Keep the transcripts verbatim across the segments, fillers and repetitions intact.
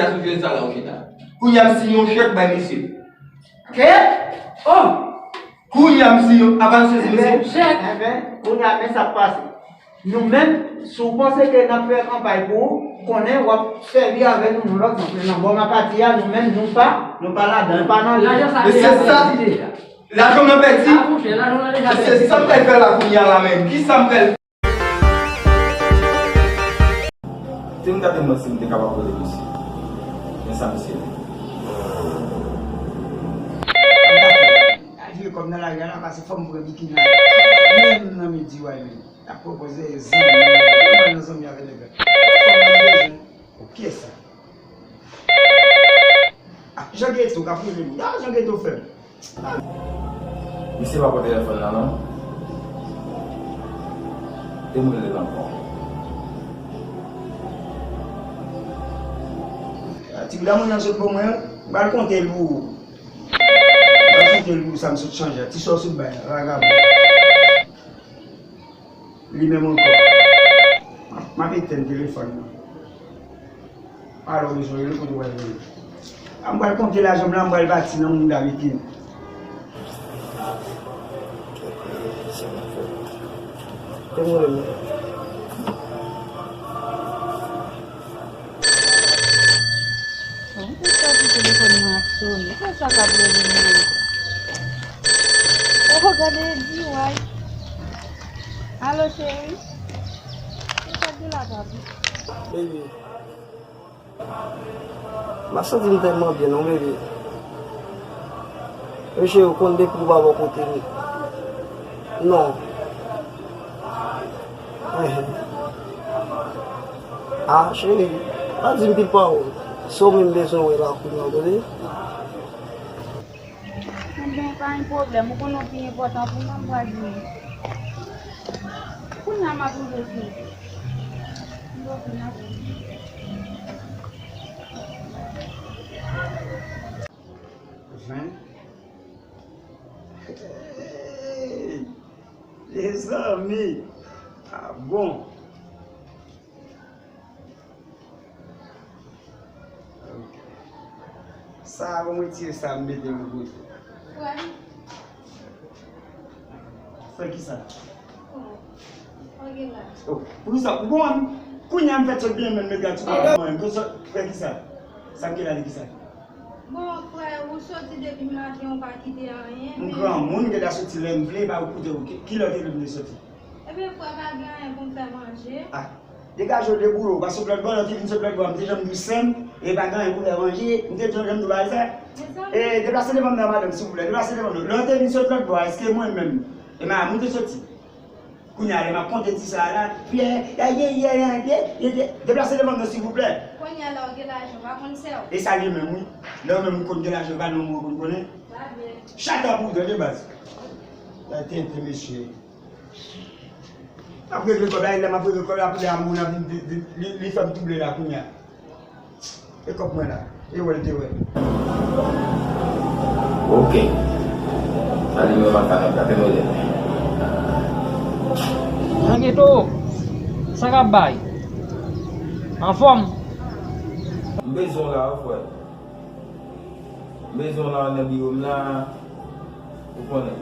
Sou jwe sa la ou chita. Kounye a m siyen yon chèk bay misye. Kè? Oh! Kounye a m siyen yon, apa n sezi misye? Enben, enben, kounye a men sa k pase. Nou menm, si w panse ke n ap fè kanpay pou ou, konnen w ap sèvi avè nou, nou lòt, donk, nan bò m a pati a, nou menm, nou pa, nou pa ladan, nou pa nan li. E se sa, lajan m nan pèdi. Se sa m pral fè la kounye a la menm. Kisa m pral Si m ta te mwen si m te kapab kote misye. Men sa misye di. Al vye kòb nan lari a la, pase fò m pran bikini a. Menm nan midi w a menm. T ap pwopoze zanmi. Mwen nan zanmi avè nèg la. Fò m nan bezwen. Ok sa. Ah, Jan Geto k ap rele m. Ah, Jan Geto fè m. Misye pa pran telefòn nan non. E m rele l ankò. Ah, ti granmoun nan sot ban mwen, m pral konte l pou ou. M pral konte l pou ou sa m sot chanje a. Ti sa w sot bay la, vagabon. Li menm ankò. M ap, m ap etèn telefòn nan. Alò, mesye, rele kote w al rele. A, m pral konte lajan m la, m pral bati nan mouda Vicky. Te mwen menm. Bon, m te santi telefòn mwen ap sone. Kisa k ap rele m nan? Oh, gade di way. Alo, cheri. Kisa k gen la, papi? Baby. M ap santi m tèlman byen non, baby. Mesye, ou konn depi ou pa bò kote m. Non. Ah, cheri, pa di m pil pawòl. Se w menm bezwen wè la kounye a, tande? Ebyen, pa gen pwoblèm. Ou konn ou pi enpòtan pou mwen, m pral vini. Kounye a m ap rive sou ou. M ap vini. Ven. Hey! Mezanmi! Ah bon? Ok. Sa a, bon, mwen tire sa, m mete yon kote. Frè. Frè kisa? Oh. Oh, pou kisa? Bon, kounye a m fèk sot byen, men m mete a ti kòb mwen. Frè kisa? Sa m gen la, li kisa? Bon, frè, ou soti depi maten, ou pa kite anyen, men. M granmoun, m gentan soti lè m vle, pa ou koute ou. Ki, ki lè w te vle m te soti? Ebyen, frè, pa gen anyen pou m fè manje. Ah, degaje w, deboule w, pase w lòt bò, lè w te vin sot lòt bò a, m te janm di w sè m, e pa gen anyen pou fè manje, m te janm di w bagay sa. E, deplase devan m nan, madanm, silvouplè, deplase devan m nan. Lè w te vin sot lòt bò a, èske mwen menm, e madanm ou te soti? Kounye a, lè m ap konte ti sa a la, Pyè, ya, ye, ye, ye, ye, ye, ye, deplase devan m nan, silvouplè. Kounye a la, ou gen lajan, pa konn sè w. E sa l ye menm, wi. Lè w menm ou konn gen lajan, pa non mwen ou konn konnen. Pa byen. Chata pou w tande baz. La tenten, mesye. M ap regle kòb la, e lè m ap regle kòb la, kounye a, moun ap vin, vin, vin, li, li fè m touble la, kounye a. E kòb mwen la. E wè l te wè. Ok. Sa li menm ak kanap la, fè mwen lè. Jan Geto, sa k ap bay? Anfòm? M bezwen w la, wi, frè. M bezwen w la nan biwo m la. Ou konnen.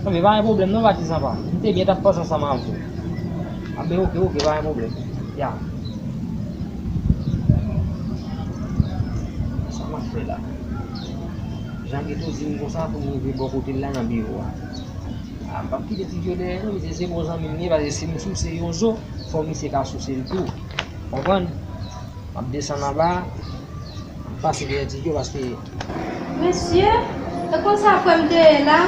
Anben, pa gen pwoblèm non, patizan pa m. M te byen t ap panse ansanm avè w. Anben, oke, oke, pa gen pwoblèm. Ya. Sa m ap fè la? Jan Geto di m konsa pou m rive bò kote l la nan biwo a. A, m p ap kite Ti Djo dèyè non, misye se bon zanmi m ye, paske si m souse yon zo, fò misye ka souse l tou. Konprann? M ap desann anba a, m ap pase dèyè Ti Djo paske. Mesye, e konsa frè m te ye la.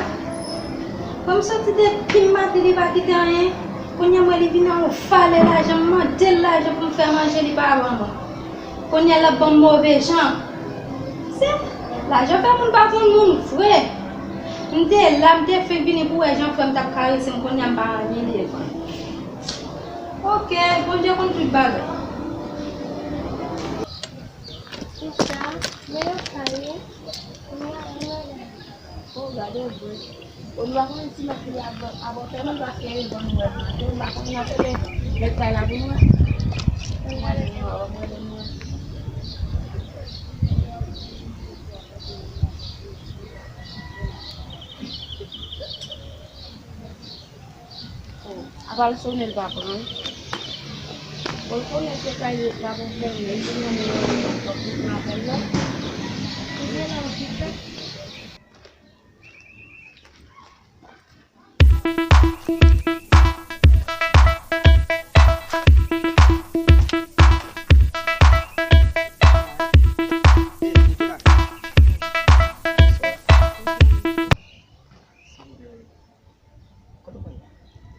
Frè m soti depi maten li pa kite anyen. Kounye a m wè li vin a yon vale lajan, m mande l lajan pou m fè manje, li pa ban mwen. Kounye a l ap ban m move jan. Se lajan fè moun pa konn moun vre. M te la, m te fenk vini pou wè jan frè m t ap karese m, kounye a m pa anyen devan. Ok, Bondye konn tout bagay. Kisa? Men yo sa ye? Mwen la, mwen la. Oh, gade vre. Bon, nou pa konnen si mèt li ap, ap fè nou, paske bon, nou wè maten, nou pa konnen nan tele, mèt kay la pou nou wè. Apa l sonnen, l pa pran? Bon, l konnen se kay li, l pa konn fèmen, li di mwen li pòt li pran apèl la. Li gen nan yon ti fèt. Kote w pral la?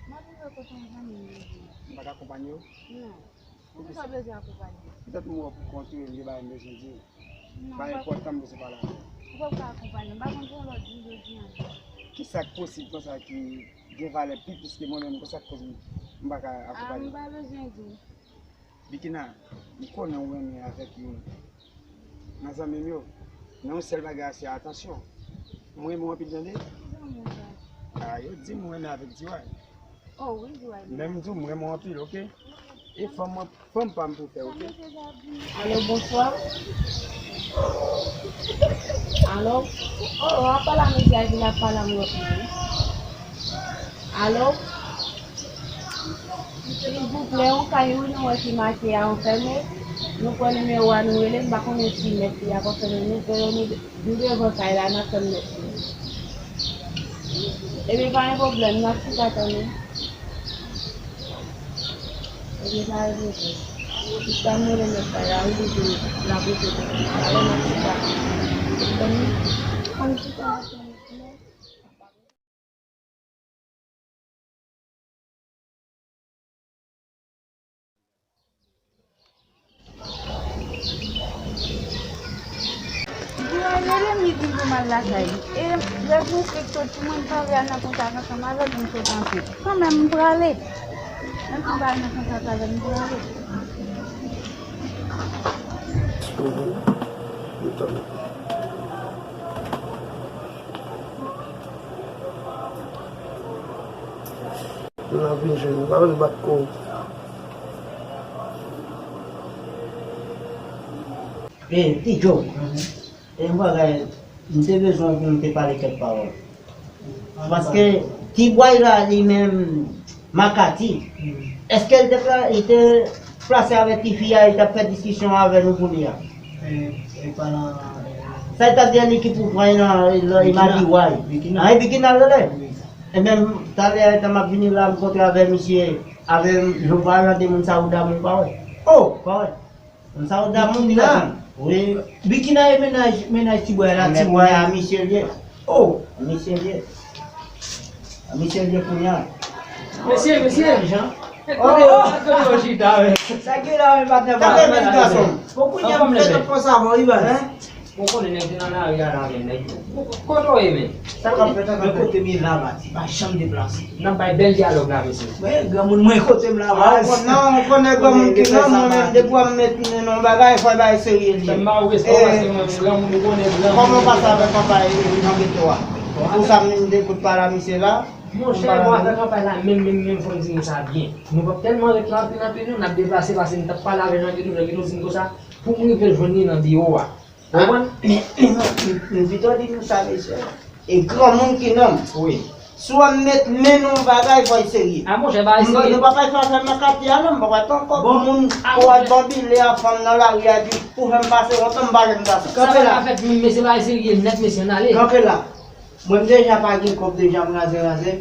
M ap rive kote yon zanmi m ye. M pa ka akonpanye w? Non. Poukisa w bezwen akonpanye? Petèt mwen wè pou kont ou, gen bagay m bezwen di w. Non, bagay enpòtan m bezwen pale avè w. Ou p ap ka akonpanye m. M pa konn pou yon lòt jou jodi a. Kisa k posib konsa ki gen valè pi plis ke mwen menm konsa k koz m pa ka akonpanye w? Ah, m pa bezwen di w. Bikina, m konnen w renmen avèk youn nan zanmi m yo. Men yon sèl bagay, se atansyon. Mwen renmen w anpil, tande. Ah, yo di m ou renmen avèk Diway. Oh, wi, Diway. Men m di w, m renmen w anpil, oke? E fanm mwen, fanm pa m pou fè, oke? Alo, bonswa. Alo? Oh, apa la medya vin ap pale a m lòt moun? Alo? Silvouplè, yon kay wi nou wè ki make a anfème. Nou pran nimewo a, nou rele, m pa konnen si mèt li ap anfème. Nou, nou, nou devan kay la, n ap tann mèt li. Ebyen, pa gen pwoblèm, n ap chita tann wi. Ebyen, pa gen pwoblèm. Jis pa m rele mèt kay la, wi, li di l ap rete pou talè, n ap chita tann wi. Ann chita tann wi. Li rele m, li di m pou m al lakay li. E lè pou m fèk soti, mwen m pa vle al nan kontak ansanm avè l pou m sot ansanm. Kanmenm, m prale. Menm si m pa al nan kontak avè l, m prale. Moun ap vin jwenn ou, pa vin bat kou. E, Ti Djo, e, yon bagay, m te bezwen pou m te pale kèk pawòl. Paske Ti Bway la, li menm, Makati, èske l te pla-, li te plase avèk tifi a, li t ap fè diskisyon avè nou pou li a? E, e pa nan, sa l t ap di a, li ki pou pran nan, nan, li Bikina. Madiway. Bikina. A, e Bikina l rele? Wi. E menm talè a, tan m ap vini la, m kontre avè misye, avè Jovayante, moun Saouda, moun pa wè. Oh! Pa wè. Moun Saouda, moun Bikina. Wi. Bikina e mennaj, mennaj Ti Bway la, Ti Bway. A misye l ye. Oh! A misye l ye. A misye l ye kounye a. Mesye, mesye. Jan. Oh! Kote yo chita, wi. Sa ki la, wi, patnè, pa. Gade menm gason. Bon, kounye a, m fè tout konsa, bon, wi, baz. Hein? Ou konnen nèg yo nan lari a la, men nèg yo. Kote w ye, men? Sa k ap fèt, sa k ap fèt? Men kote m ye la, Mati, pa janm deplase. N ap bay bèl dyalòg la, mesye. Men, granmoun mwen, kote m la, baz? Non, ou konnen granmoun ki nan mwen, menm depi w ap met men nan yon bagay, fò bagay serye li ye. Fè m ba ou respè, paske mwen, granmoun, ou konnen granmoun. Kòman w pase avèk kanpay nan geto a? Pou sa m vin dekout pale a misye la? Monchè, mwen avèk kanpay la, menm, menm, menm, fò m di nou sa byen. Nou p ap tèlman ret la anpil, anpil, non, n ap deplase, paske m t ap pale avè Jan Geto, Jan Geto di m konsa, pou m rive jwenn li nan biwo a. Ou konprann? Men, men, men, men, m pito di nou sa, mesye. E granmoun ki nonm. Wi. Si w ap met men nan yon bagay, fò l serye. A, monchè, bagay serye. Nou pa pral fè afè makati a, non, m pa pral pran kòb pou moun pou al banbile a fanm nan lari a, di, pou fè m pase wont, m pa janm fè sa. Kanpe la. Sa pa ka fèt, mesye, bagay serye nèt, mesye, ann ale. Kanpe la. Mwen, m deja pa gen kòb deja, m raze, raze.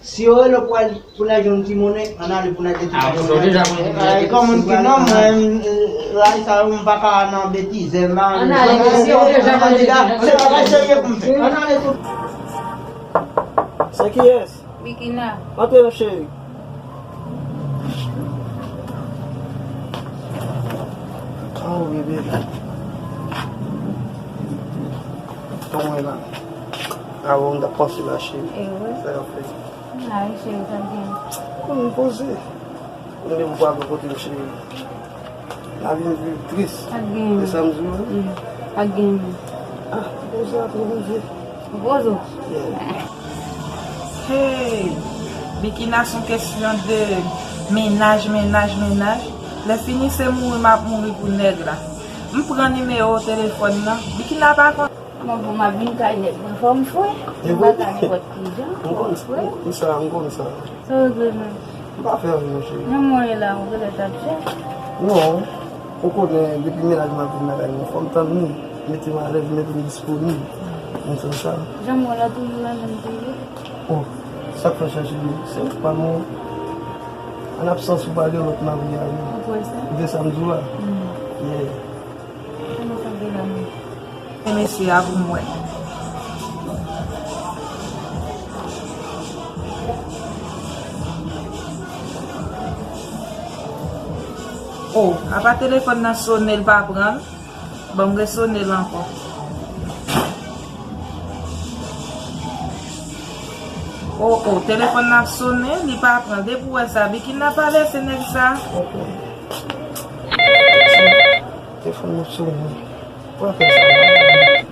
Si yo rele w pou al, pou n al jwenn ti monnen, ann ale pou n al jwenn ti monnen. Ah, ou deja konn ki... Ay, kòm moun ki nonm, mwen, m, ay, sa yo, m pa ka nan betize, m pa... Ann ale, mesye, ou deja konn ki nonm. Se pa bagay serye pou m fè. Ann ale tout. Se kiyès? Bikina. Antre non, cheri. Oh, bebe. Kòman w ye la? Avan m t ap panse la, cheri. E wi. Sa y ap fè? Ay, cheri, sa gen. Kòman w poze? Mwen menm pou ap kote m, cheri. Lavi m vin tris. Ak gen. E sa m di w? Mm. Ak gen. Ah, poze apre Bondye. Poze w. Yeah. Hey, Bikina, se yon kesyon de mennaj, mennaj, mennaj. Lè fini se mouri m ap mouri pou nèg la. M pran nimewo telefòn nan. Bikina pa konn. Bon, bon, m ap vin kay nèg mwen. Fò m fre. E m pa ka nenpòt ki jan. Fò m fre. M konn sa, m konn sa. Sa w regle menm? M pa fè anyen, monchè. Nan mwen la, ou genlè t ap chèche. Non. Ou konnen, depi mennaj mwen ap vin lakay mwen, fò m tann li. Mete m alèz, mete m disponib. Konn sa. Jan mwen la toujou renmen m toujou. Oh, sa k fè chèche li? Se ou k pa mwen. An absans ou pale lòt mari a wi. Ou kwè sa? Ou te sa m di w la? Mm. Yeah. Kòman sa te la menm? E mesye a pou mwen. Oh, apa telefòn nan sonnen, l pa pran l? Bon, m resone l ankò. Oh, oh, telefòn nan ap sonnen, li pa pran. Depi w wè sa, Bikina pa lese nèg sa. Ok. Telefòn nan ap sonnen. Ou pa fè sa non.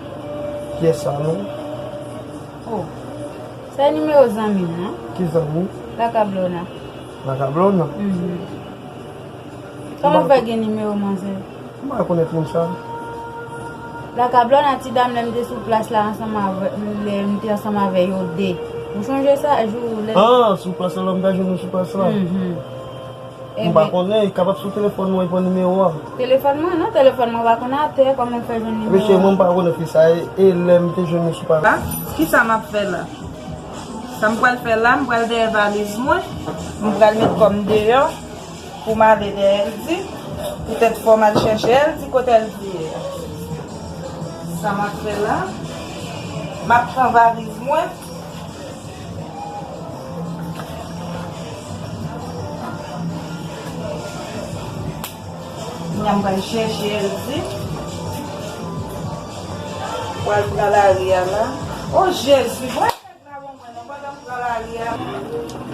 Kiyès sa non? Oh. Se nimewo zanmi m nan. Ki zanmi? Lakablona. Lakablona? Mhm. Kòman w fè gen nimewo manzè? M pa rekonèt moun sa. Lakablona ti dam lè m te sou plas la ansanm avè, lè m te ansanm avè yo de. Ou chonje sa, jou lè Ah, sou plas la, lè m te jwenn nou sou plas la. Mhm. M pa konnen, li kapab sou telefòn mwen, li pran nimewo a. Telefòn mwen, non, telefòn mwen pa konn atè, kòman m fè jwenn nimewo a? Mesye, mwen m pa konnen fi sa, e, e lè m te jwenn nou sou plas la. Ah, kisa m ap fè la? Sa m pral fè la, m pral dèyè valiz mwen, m pral met kò m deyò. Pou m ale dèyè Eldi, poutèt fò m al chèche Eldi kote Eldi ye a. Sa m ap fè la, m ap pran valiz mwen. Kounye a m pral chèche Eldi. Pral pran lari a la. O Jezi, mwen.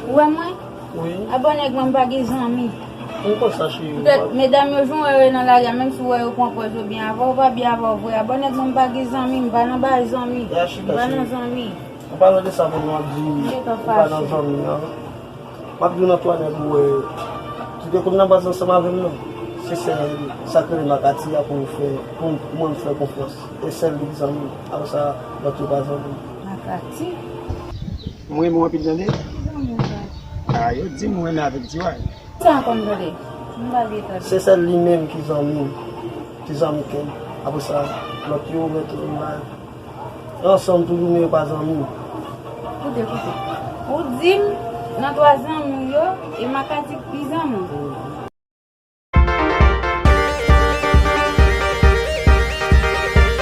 Ou wè mwen? Wi. A bon nèg mwen m pa gen zanmi. M konn sa, cheri. Poutèt medam yo, jan w wè yo nan lari a, menm si w wè yo pran pòz yo byen avè w, yo pa byen avè w vre. A bon nèg mwen m pa gen zanmi, m pa nan bay zanmi. M pa nan zanmi. An palan de sa, pou nou ap di ou pa nan zanmi an. M ap di w nan twa nèg ou wè ki te konn nan baz ansanm avè m nan. Se sèl sa k rele Makati a pou m fè, pou mwen m fè konfyans. E sèl li ki zanmi m. Apre sa, lòt yo pa zanmi m. Makati. M renmen w anpil tande. Zanmi w sa. A, yo di m ou renmen avèk Diway. Sa w konn tande? M pa vle tande. Se sèl li menm ki zanmi m. Ki zanmi kè m. Apre sa, lòt yo, mwen tou m la. Ansanm toujou, men yo pa zanmi m. Koute, koute. Ou di m, nan twa zanmi w yo, e Makati k pi zanmi w.